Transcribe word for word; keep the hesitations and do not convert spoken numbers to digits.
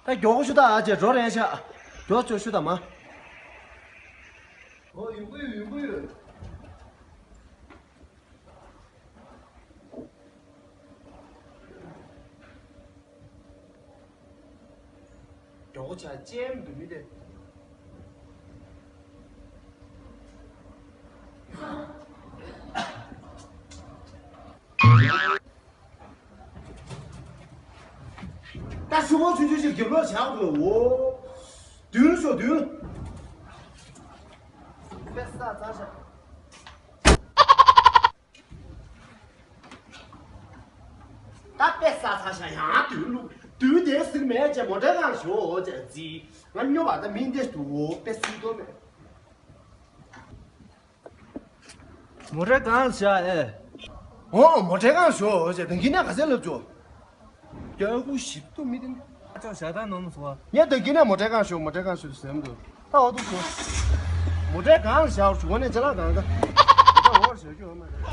ཨ་མགྱོགས་པོ་ཞུ་དང་། ཨ་ཅེ་འགྲོ་རན་ཤག་མགྱོགས་ཅོ་ཞུ་དང་མ། ཨོ་ཡོང་གི་ཡོད། ཡོང་གི་ཡོད། མགྱོགས་པོ་བྱ། ཅན་འདུག་མི་དེ། ད་ཤུ་བོ་ཆུང་ཆུང་ཞིག་རྒྱབ་ལོག་བྱ་དགོས། འོ། མདུན་ཤོག་མདུན། དཔེ་ས་ཚ་ཤག་ད་དཔེ་ས་ཚ་ཤག་ཡང་མདུན་ལུག་མདུན་དེ་ཟིག་མེད་ཅེ་མོ་ཊའི་སྒང་ཞོག་ཅེ་རྩིས། ང་སྨྱོ་བ་ད་མིན་དེ་འདུག་འོ། དཔེ་སྲིད་དོ་མེད། མོ་ཊའི་སྒང་བཞག་ཨེ། ཨོ་མོ་ཊའི་སྒང་ཞོག་ཅེ་ད་གིན་ནས་ག་ཚད་ལབ་ཅོ། སྐྱག་ཁུ་ཞིབ་ཏུ་མི་དེ། ཨ་ཅོ་ཞག་དང་ནོམ་སོ། ངས་ད་གིན་ནས་མོ་ཊའི་སྒང་ཞོག་མོ་ཊའི་སྒང་ཞོག་ཟེར་འདུག་ད་འོ་འདུག་ཞོག་མོ་ཊའི་སྒང་བཞག་ཞུ་བ་ནས་ཅ་ལག་སྒང་ག་ད་འོར་ཞོག་ཞོག་མ།